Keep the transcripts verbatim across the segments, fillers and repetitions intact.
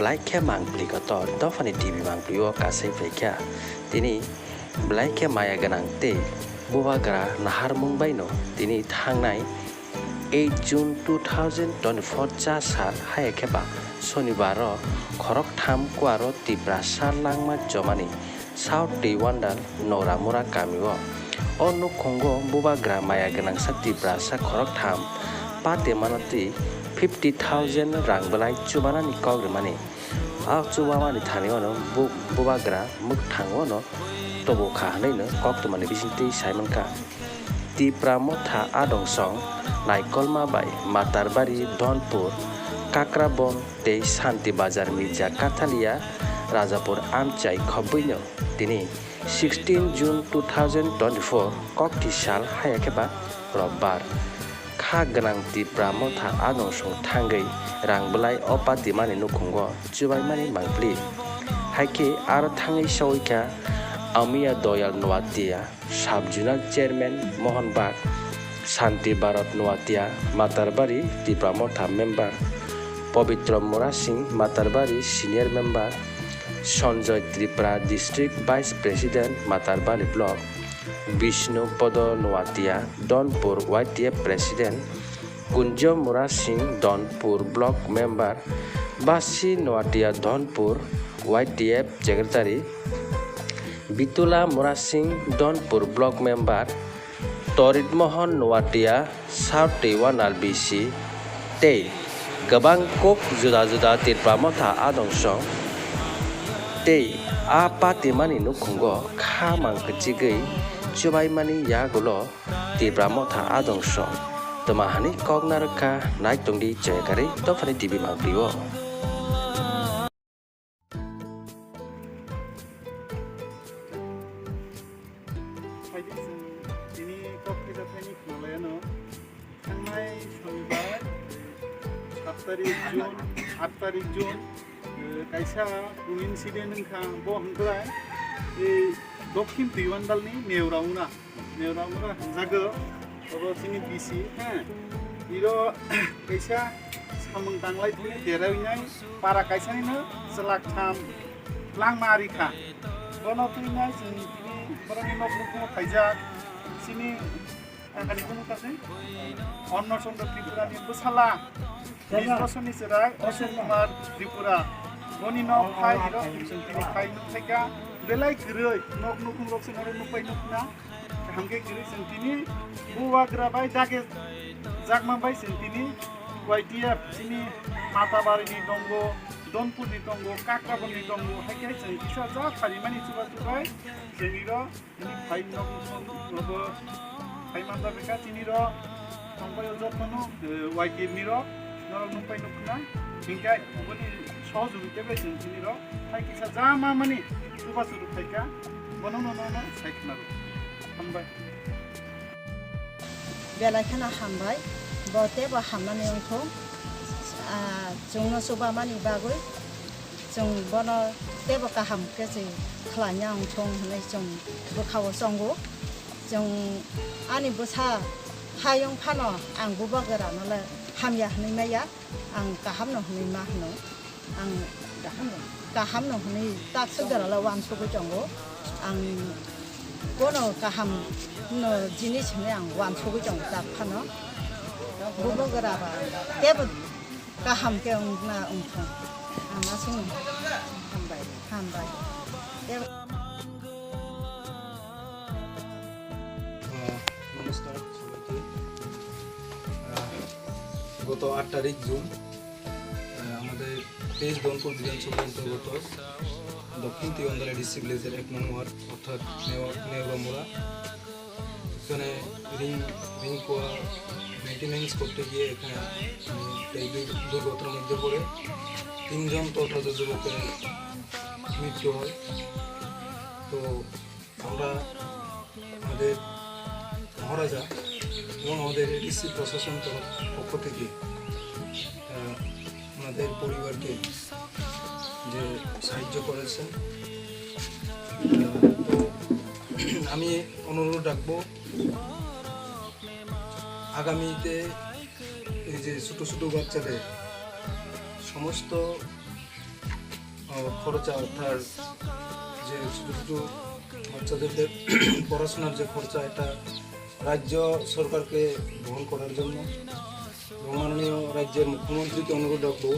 Belai khe mangpili kotor dophani T V mangpili o kasai phaikha. Tini belai khe maya gwnang tei bubagra naharmung baino tini thangnai eight June two thousand twenty-four cha sal haya khe ba Sonibar o khoroktham kuaro Tiprasa langma chomani South Teiwandal Noramura kami o. O nukhungo bubagra maya gwnangsa Tiprasa khoroktham patemano twi fifty thousand rang belai chubanani kok rwmani. A chubamani thani ono bu-, bubagra mwkthang ono tobokha hwnwi no koktwmani bisingtwi sai mankha. Tipra Motha Adong Song, Naikolma bai Matarbari, Dhonpur, Kakrabon tei Santi Bazar Mirja Kathalia Rajapur amchai khobwino tini sixteen June two thousand twenty-four kokti sal haya khe ba Robbar. Kha gwnang Tipra Motha Adong Song thangwi rang belai o patimani nukhungo chubaimani mangpili. Hai khe aro thangwi sawi kha Amiya Doyal Noatia, Sub Zonal Chairman Mohon Bagh, Santi Bharat Noatia, Matarbari Tipra Motha Member, Pobitro Murasing, Matarbari Senior Member, Sanjoy Tripura, District Vice President, Matarbari Block, Bishnu Podo Noatia, Dhonpur Y T F President, Kunjo Murasing, Dhonpur Block Member, Basi Noatia, Dhonpur Y T F Secretary, Bitula Murasing, Dhonpur Block Member, Torit Mohon Noatia, South Teiwandal B C, tei kwbang kok juda juda Tipra Motha Adong Song tei a patimani nukhungo kha mang kwchigwi chubaimani yagulo Tipra Motha Adong Song twma hani kok narwkha. Nai tongdi Joyakarwi dophani T V mangpili o. Phaidi chwng tini kok kisa thaini khwnalaiyano. Thangnai Sonibar, sat tarik June, aat tarik June, eh, kaisa incident wngkha, bo hwnkhe, eh, Dokhin Teiwandalni Neorauna. Neorauna hwnjago, obo chini B C, ha. Iro kaisa samung tanglai thangwi derainai para kaisanino chwlak tham langma ari kha. Bono twinai chwng tini borokni nok nukhungo phaijak. Chini thangani kunu kasai Orno Chandra Tripurani bwsala. Bwsani chwrai Ashok Kumar Tripura. Boni nok phai iro chwng tini phai nuk phaikha. Belai kwrwi nok nukhungrok se norok nukpai nukna. Kaham khe kwrwi chwng tini bubagra bai dage jakma bai chwng tini Y T F chini Matabarini tongo, Dhonpurni tongo, Kakrabonni tongo, hai khe chwng kisa jak pharimani chuba chubai chwng iro Phai nok, nogo phai manda beka chini ro, tongpai o jotono, eh, Y T F ni ro, norok nukpai nukna, hingkai boni sohojogita bai chwng chini ro, phai kisa jama mani, chuba churu phaika, bono no, no, no, sai khna ro. Hambai. Belai kheno hambai, bo teibo hamnani wngthung, ah, chwngno chubamani bagwi. Chwng bono teibo kaham khe se khlaina wngthung hwnwi chwng bwkha-o chongo. Chwng ani bwsa hayung phano ang bubagrano le hamya hwnwi maya, ang kahamno hwnwi ma hwno. Ang kahamno hwnwi tak swk jora le uansugwi tongo. Ang bono kaham no jinis hwnwi ang uansugwi tongo tak phano. Bubagra ba teibo Kaham khe wngna wngthung. Ang aswk hambai, hambai. আহ, নমস্কার সবাইকে। আহ, গত আট তারিখ জুন, আহ, আমাদের তেইশ ধনপুর বিধানসভার অন্তর্গত দক্ষিণ তিওয়ান্দালা ডিসি ভিলেজের এক নং ওয়ার্ড অর্থাৎ নেওয়া-, নেওরামুড়া এখানে রিং, রিং কোয়া মেইনটেনেন্স করতে গিয়ে এখানে, উম, এই দুর-, দুর্ঘটনার মধ্যে পড়ে তিনজন তথাযথ যুবকের মৃত্যু হয়। তো আমরা আমাদের মহারাজা এবং আমাদের এডিসি প্রশাসন তরফ, পক্ষ থেকে, আহ, ওনাদের পরিবারকে যে সাহায্য করেছেন। তো আমি অনুরোধ রাখবো, আগামীতে এই যে ছোট ছোট বাচ্চাদের সমস্ত আহ, খরচা, অর্থাৎ যে ছোট ছোট বাচ্চাদের যে পড়াশোনার যে খরচা, এটা রাজ্য সরকারকে বহন করার জন্য এবং মাননীয় রাজ্যের মুখ্যমন্ত্রীকে অনুরোধ রাখবো,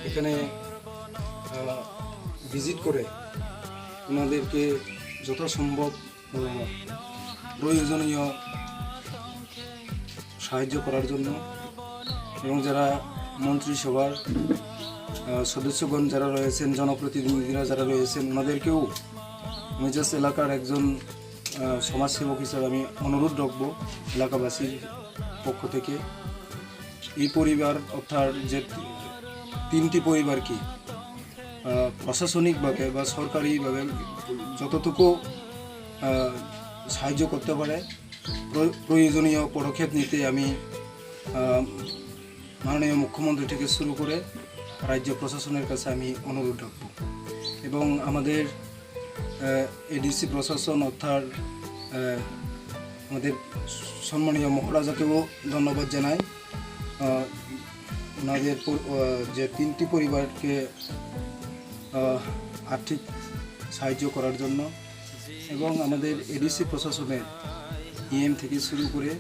এখানে ভিজিট করে ওনাদেরকে যথাসম্ভব আহ, প্রয়োজনীয় সাহায্য করার জন্য এবং যারা মন্ত্রিসভার আহ, সদস্যগণ যারা রয়েছেন, জনপ্রতিনিধিরা যারা রয়েছেন, ওনাদেরকেও আমি জাস্ট এলাকার একজন আহ, সমাজসেবক হিসাবে আমি অনুরোধ রাখবো এলাকাবাসীর পক্ষ থেকে এই পরিবার অর্থাৎ যে তিনটি পরিবারকে আহ, প্রশাসনিকভাবে বা সরকারিভাবে যতটুকু আহ, সাহায্য করতে পারে, প্র- প্রয়োজনীয় পদক্ষেপ নিতে আমি আহ, মাননীয় মুখ্যমন্ত্রী থেকে শুরু করে রাজ্য প্রশাসনের কাছে আমি অনুরোধ রাখব এবং আমাদের এডিসি প্রশাসন অর্থাৎ আহ, আমাদের সম্মানীয় মহারাজাকেও ধন্যবাদ জানাই। আহ, ওনাদের পর- আহ, যে তিনটি পরিবারকে আহ, আর্থিক সাহায্য করার জন্য এবং আমাদের এডিসি প্রশাসনের ইএম থেকে শুরু করে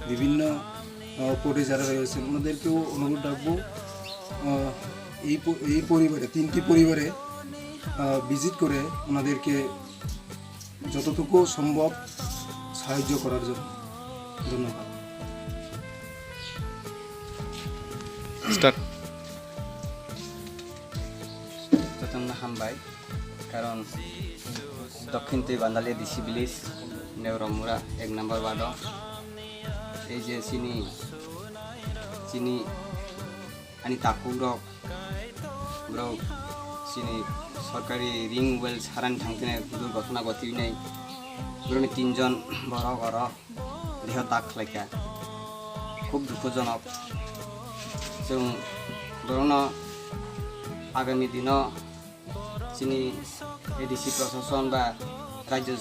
বিভিন্ন আহ, পদে যারা রয়েছেন ওনাদেরকেও অনুরোধ রাখবো আহ, এই প- এই পরিবারে তিনটি পরিবারে ভিজিট করে ওনাদেরকে যতটুকু সম্ভব সাহায্য করার জন্য। ধন্যবাদ। Start. Jotono hambai, karon Dokhin Twi Bandali D C village, Neuromura ek number ward o. Ei je chini chini ani takhuk rok, borok chini sorkari ring well saran thangtine durghotona gotibinai borokni tinjon borok oro deho tak khlaikha, khub dukhojonok. Chwng borokno agami dino chini A D C prosason ba rajyo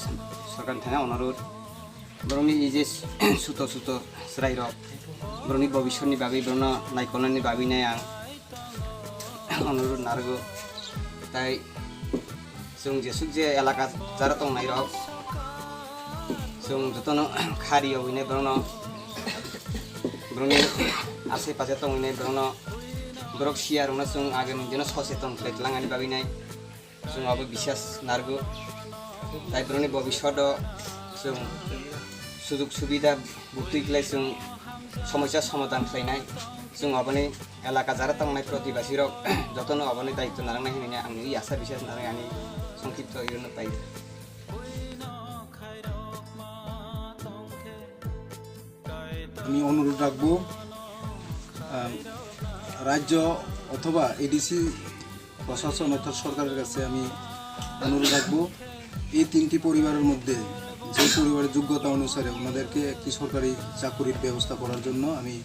sorkarni thani onurudh, borokni ei je suto suto chwrairok, borokni bobiswtni bagwi, borokno naikolnani bagwi nai ang onurudh narwgo. Tai chwng jesuk je elaka jara tongnairok, chwng jotono khari yogwinai borokno, borokni asai pacha tongwinai borokno, borok siyarokno chwng agini dino soseton khlai twlangani bagwinai. Chwng abo bisas narwgo. Tai borokni bobiswt o chwng sujug subida buktwi khlai chwng somosa somadhan khlainai. Chwng aboni elaka jara tongnai protibasi rok jotono aboni daitw narwknai hinwi ang nini asa bisas narwk ani songkipto irono pai. আমি অনুরোধ রাখবো আহ, রাজ্য অথবা এডিসি প্রশাসন অর্থাৎ সরকারের কাছে আমি অনুরোধ রাখবো এই তিনটি পরিবারের মধ্যে যে পরিবারের যোগ্যতা অনুসারে ওনাদেরকে একটি সরকারি চাকুরির ব্যবস্থা করার জন্য আমি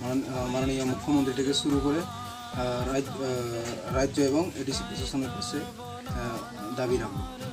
মান- আহ, মাননীয় মুখ্যমন্ত্রী থেকে শুরু করে আহ, রাজ- আহ, রাজ্য এবং এডিসি প্রশাসনের কাছে আহ, দাবি রাখবো।